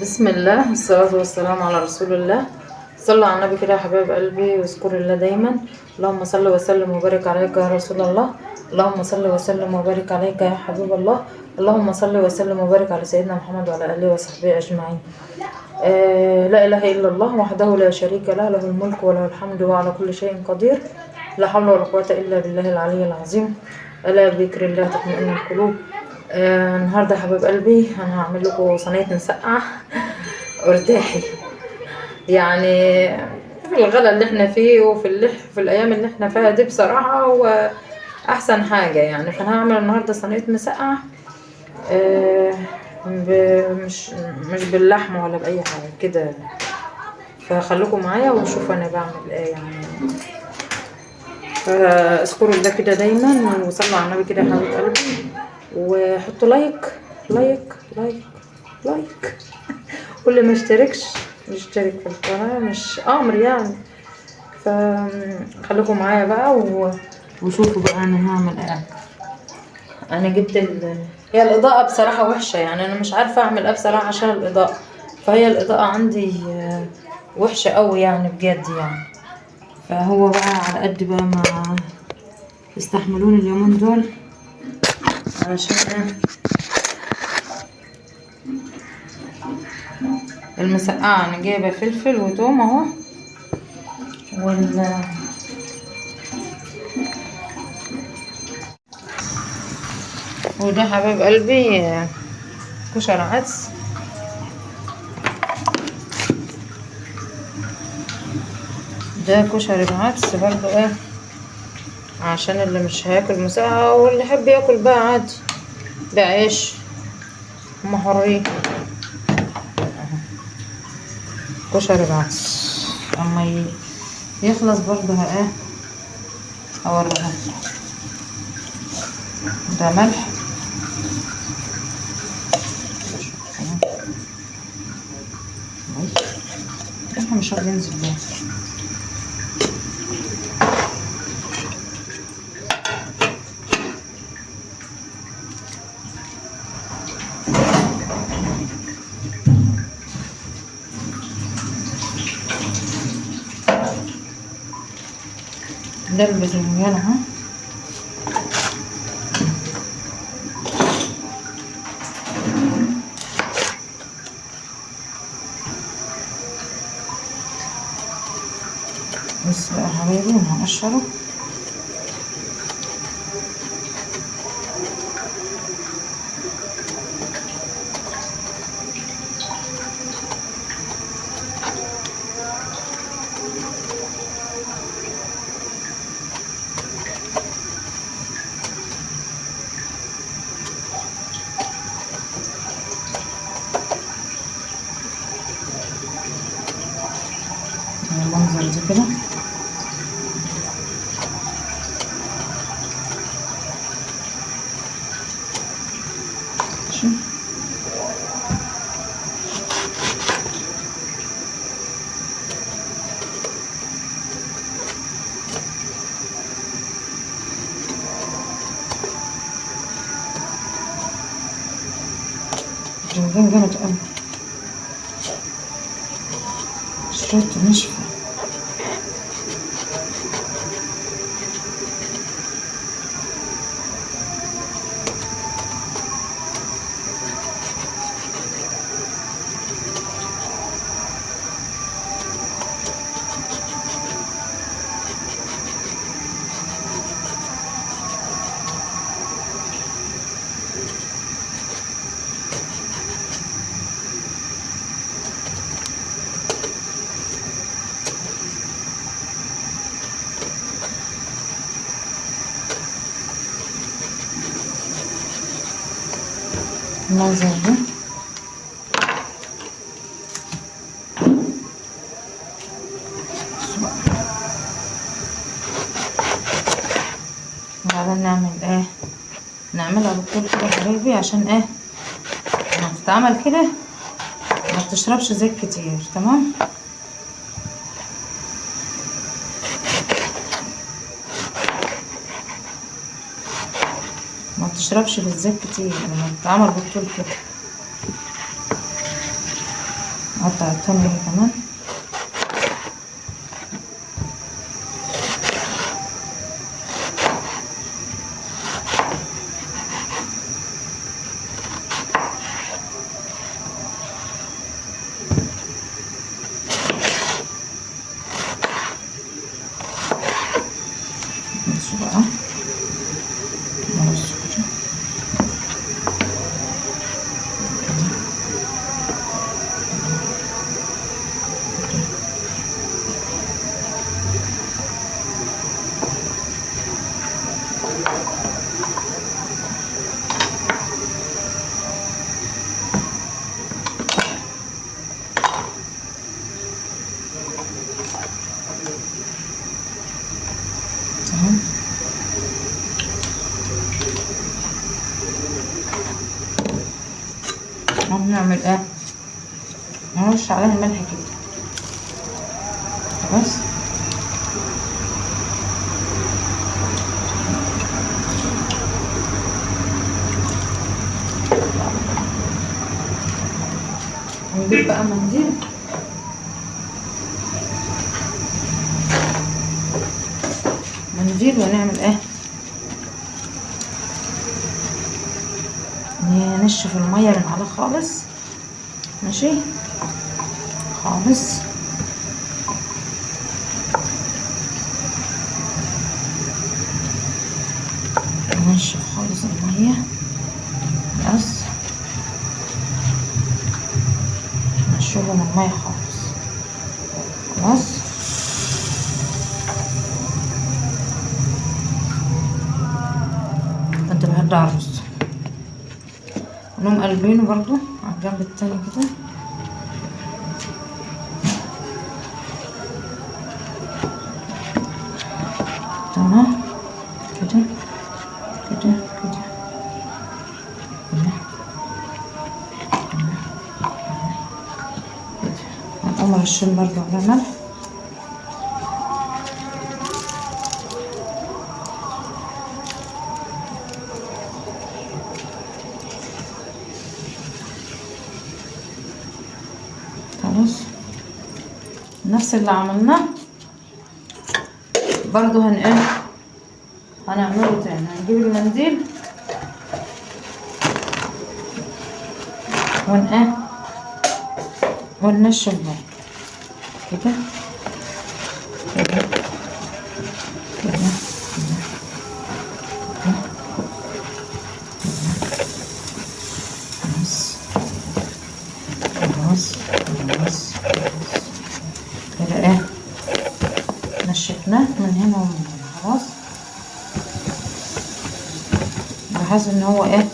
بسم الله والصلاة والسلام على رسول الله. صلوا على النبي كده يا حبايب قلبي، واذكروا الله دايما. اللهم صل وسلم وبارك عليك يا رسول الله، اللهم صل وسلم وبارك عليك يا حبيب الله، اللهم صل وسلم وبارك على سيدنا محمد وعلى اله وصحبه اجمعين. لا اله الا الله وحده لا شريك له، له الملك وله الحمد وعلى كل شيء قدير، لا حول ولا قوة الا بالله العلي العظيم. الا بذكر الله تطمئن القلوب. النهارده يا حبايب قلبي انا هعمل لكم صينية مسقعه ارتاحي، يعني في الغلا اللي احنا فيه وفي في الايام اللي احنا فيها دي بصراحة هو احسن حاجة يعني. فانا هعمل النهارده صينية مسقعه مش باللحمه ولا باي حاجة كده، فخليكم معايا وشوفوا انا بعمل ايه يعني. فاذكروا الله كده دايما وصلوا على النبي كده يا حبايب قلبي، وحطوا like like like like، واللي ما اشتركش يشترك في القناة، مش امر يعني. فخليكم معايا بقى وشوفوا بقى انا هعمل ايه. انا جبت هي الاضاءة بصراحة وحشة يعني، انا مش عارفة اعمل ايه بصراحة عشان الاضاءة، فهي الاضاءة عندي وحشة قوي يعني بجد يعني. فهو بقى على قد بقى ما يستحملون اليومين دول علشان المسقعة. انا جايبة فلفل وتوم اهو، وده حبايب قلبي كشري عدس، ده كشري بعدس برضو ايه عشان اللي مش هياكل مسقعة، واللي يحب ياكل بقى عادي بعيش، هما حرين. كشري بعدس اما يخلص برضو ايه اوريها. ده ملح، الملح مش راضي ينزل ليه. ده الباذنجان اهو، بس بقى يا حبايبي هنقشره. المنظر ده كده ماشي. الباذنجان جامد قوي، شريته ناشفة. المنظر ده وبعدين نعمل ايه، نعملها بالطول كده يا حبايبي عشان ايه لما تتعمل كده ما بتشربش زيت كتير. تمام، ما بتشربش في الزيت كتير لما بتتعمل بالطول كده. نقطع التانية كمان. بصوا بقى، نرص كده كده كده. تمام. هنعمل ايه؟ نرش عليها الملح كده بس. هنجيب بقى منديل. منديل ونعمل ايه؟ ننشف المية من عليه خالص. ماشي خالص. ننشف خالص المية بس، نشفه من المية خالص. خلاص. كنت بهدى على الرز. نقوم قلبينه برضو على الجنب التاني كده. تمام كده كده كده كده كده. هنقوم رشين برضو على ملح. خلاص نفس اللي عملناه برضو هن هنعمله تاني. هنجيب المنديل ون وننشف برضو كده كده كده كده كده. خلاص خلاص خلاص خلاص كده ايه، نشفناه من هنا ومن هنا. خلاص بحيث ان هو ايه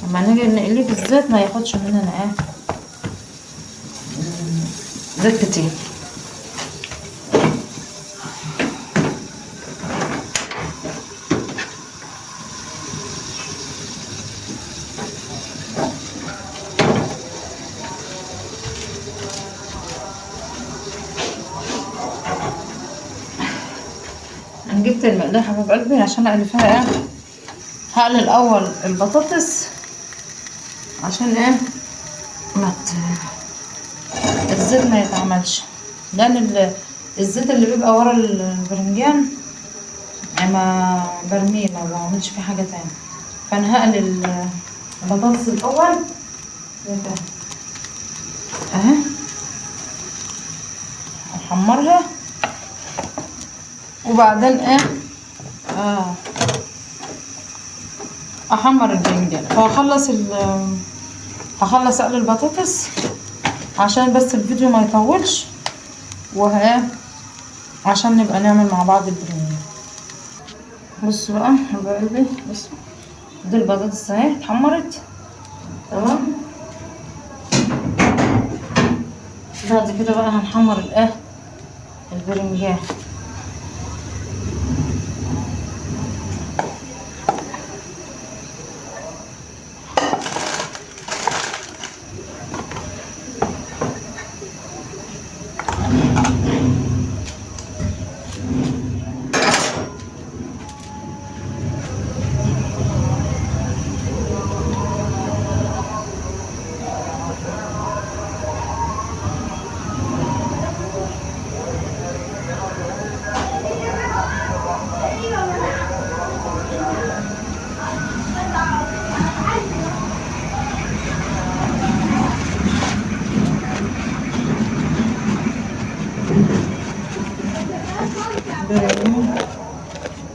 لما نيجي نقليه في الزيت ما ياخدش مننا ايه زيت كتير. انا جبت المقلايه حبيب قلبي عشان اقلي فيها ايه، هقلي الاول البطاطس عشان ايه ما الزيت ما يتعملش، لان الزيت اللي بيبقى ورا البرنجان ما برميه، ما بعملش فيه حاجة تاني. فانا هقلي البطاطس الاول اهي، هحمرها وبعدين ايه احمر البرنجان. فهخلص هخلص اقلي البطاطس عشان بس الفيديو ما يطولش، وها عشان نبقى نعمل مع بعض البرنجان. بصوا بقى حبايب قلبي، بصوا دي البطاطس اهي اتحمرت تمام. بعد كده بقى هنحمر الايه البرنجان.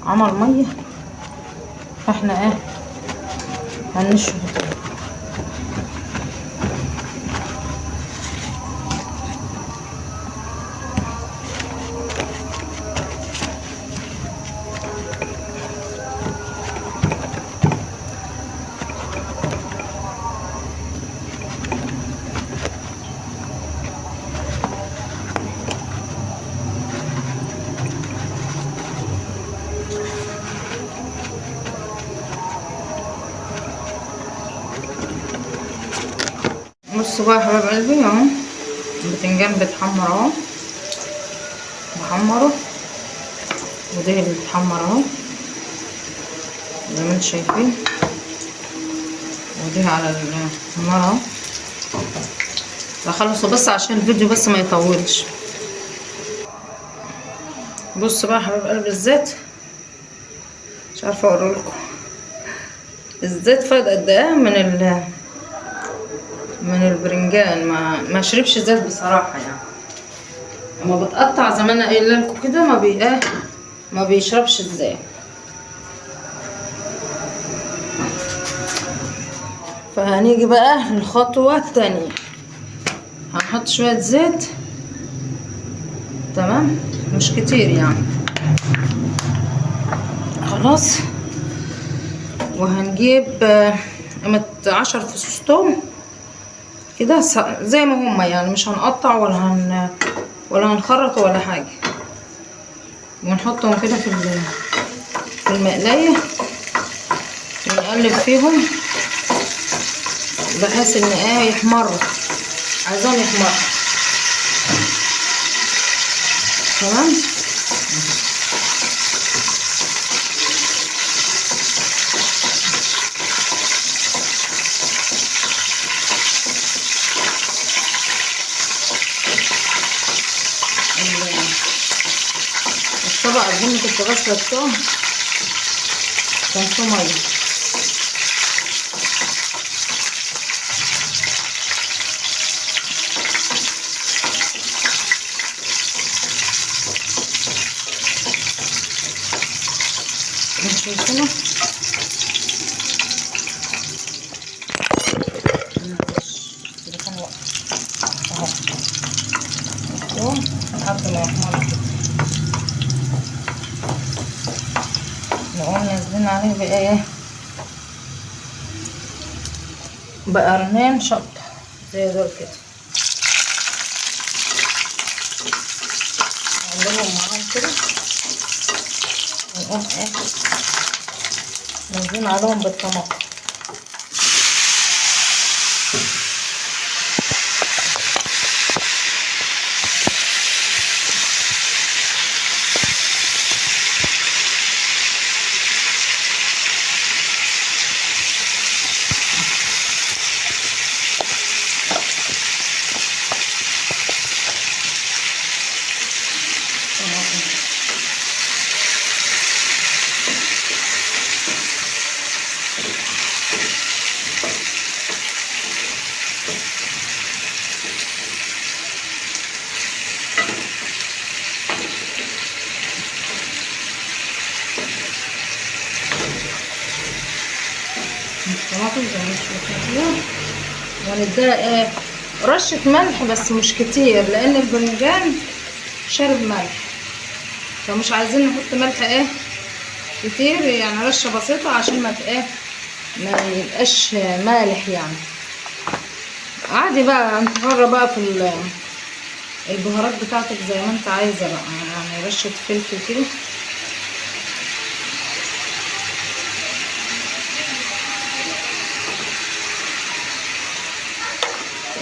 عمل مية، فاحنا ايه هنشفه تاني. بصوا بقى يا حبايب قلبي اهو البتنجان بيتحمر اهو، بحمره، وده اللي بيتحمر اهو زي ما انتم شايفين، وده على النار اهو. هخلصه بس عشان الفيديو بس ما يطولش. بصوا بقى يا حبايب قلبي الزيت، مش عارفه اقول لكم الزيت فاض قد ايه من البرنجان. ما شربش زيت بصراحة يعني، لما بتقطع زي ما انا قايله لكم كده ما بيشربش الزيت. فهنيجي بقى للخطوة الثانية، هنحط شوية زيت، تمام، مش كتير يعني، خلاص. وهنجيب قيمة 10 فصوص توم كده زي ما هما يعني، مش هنقطع ولا هنخرط ولا حاجة، ونحطهم كده في المقلايه ونقلب فيهم بحيث ان يحمروا، عايزاهم يحمروا، تمام. الطبق البني كنت غاسله التوم كان فيه مية، مش شايفينه؟ التليفون واقف اهو، التوم لحد ما يحمر كده نقوم نازلين عليه بايه؟ بقرنين شطه زي دول كده، نقلبهم معاهم كده ونقوم نازلين عليهم بالطماطم. الطماطم زي ما انتم شايفين كده، ونديها رشة ملح بس مش كتير لان البرنجان شارب ملح، فمش عايزين نحط ملح كتير يعني، رشة بسيطة عشان ما ما يبقاش مالح يعني. عادي بقى انت حرة بقى في البهارات بتاعتك زي ما انت عايزة بقى يعني، رشة فلفل كده،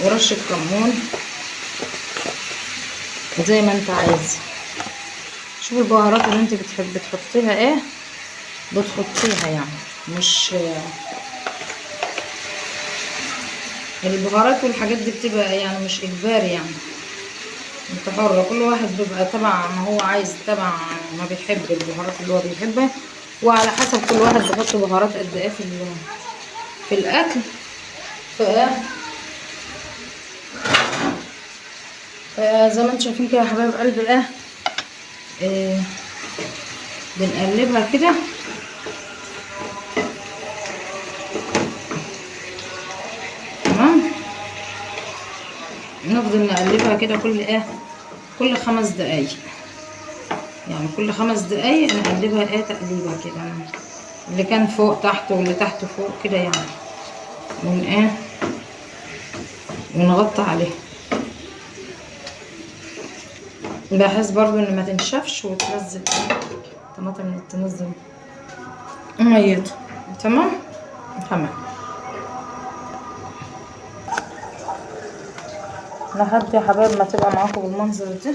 ورشة كمون زي ما انت عايزه. شوف البهارات اللي انت بتحبي تحطيها بتحطيها يعني، مش البهارات والحاجات دي بتبقى يعني مش اجباري يعني، انت حره، كل واحد بيبقى تبع ما هو عايز، تبع ما بيحب البهارات اللي هو بيحبها، وعلى حسب كل واحد بيحط بهارات قد ايه في الاكل. زي ما انتم شايفين كده يا حبايب قلبي بنقلبها كده. تمام، نفضل نقلبها كده كل ايه، كل 5 دقايق، يعني كل 5 دقايق نقلبها ايه تقليبه كده، اللي كان فوق تحت واللي تحت فوق كده يعني، ون ايه ونغطي عليها بحيث برضو ان ما تنشفش وتنزل طماطم، تنزل ميته. تمام تمام، لحد يا حبايب ما تبقى معاكم بالمنظر ده.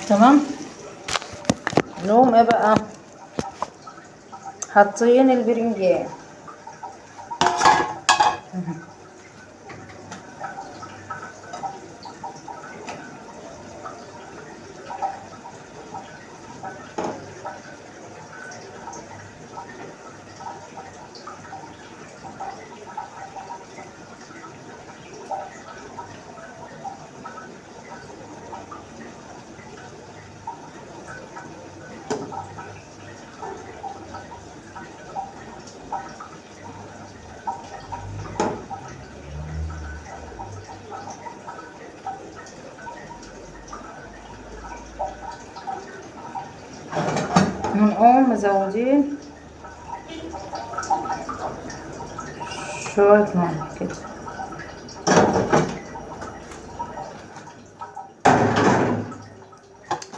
تمام، نقوم ايه بقى، حاطين البرنجان. نقوم مزودين شوية مية كده.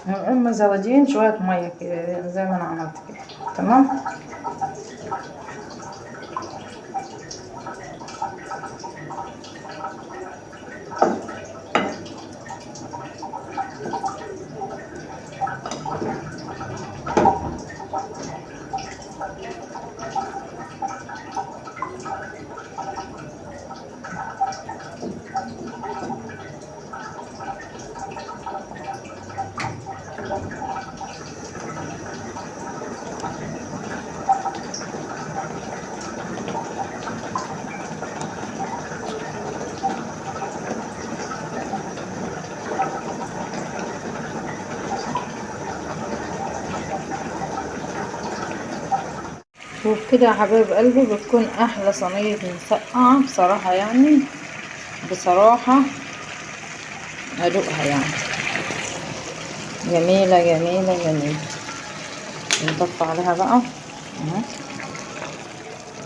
نقوم مزودين شوية مية كده زي ما انا عملت كده. تمام، وبكده يا حبايب قلبي بتكون احلى صينية مسقعه بصراحة، يعني بصراحة ادوقها يعني جميلة جميلة جميلة. نطفي عليها بقى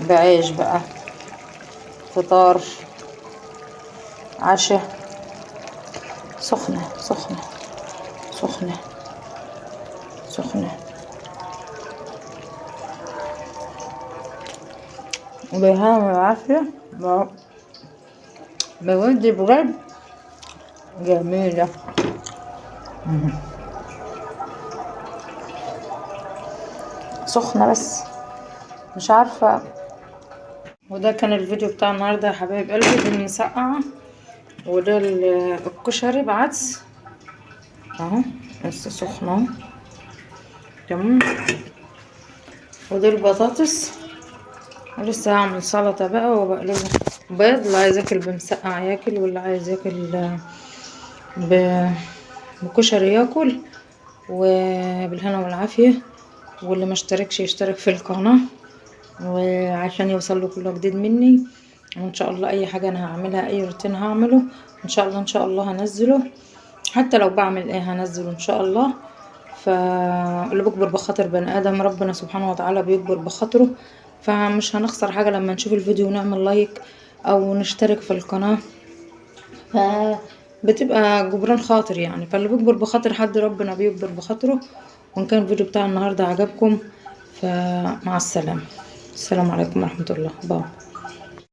بعيش بقى، فطار عشاء، سخنة سخنة سخنة سخنة. وبالهنا والعافية، بودي بجد جميلة. سخنة بس مش عارفة. وده كان الفيديو بتاع النهاردة يا حبايب قلبي، دي المسقعة وده الكشري بعدس اهو لسه سخنة اهو. تمام، وده البطاطس، ولسه هعمل سلطة بقى وبقلبه بيض. اللي عايز ياكل بمسقع ياكل، واللي عايز ياكل بكشري ياكل، وبالهنا والعافية. واللي ما اشتركش يشترك في القناة وعشان يوصل له كل جديد مني. وان شاء الله اي حاجة انا هعملها، اي روتين هعمله ان شاء الله، ان شاء الله هنزله، حتى لو بعمل ايه هنزله ان شاء الله. فاللي بيكبر بخاطر بني ادم ربنا سبحانه وتعالى بيكبر بخاطره، فمش هنخسر حاجة لما نشوف الفيديو ونعمل like او نشترك في القناة، فبتبقى جبران خاطر يعني. فاللي بيكبر بخاطر حد ربنا بيكبر بخاطره. وان كان الفيديو بتاع النهاردة عجبكم فمع السلامة، السلام عليكم ورحمة الله، bye.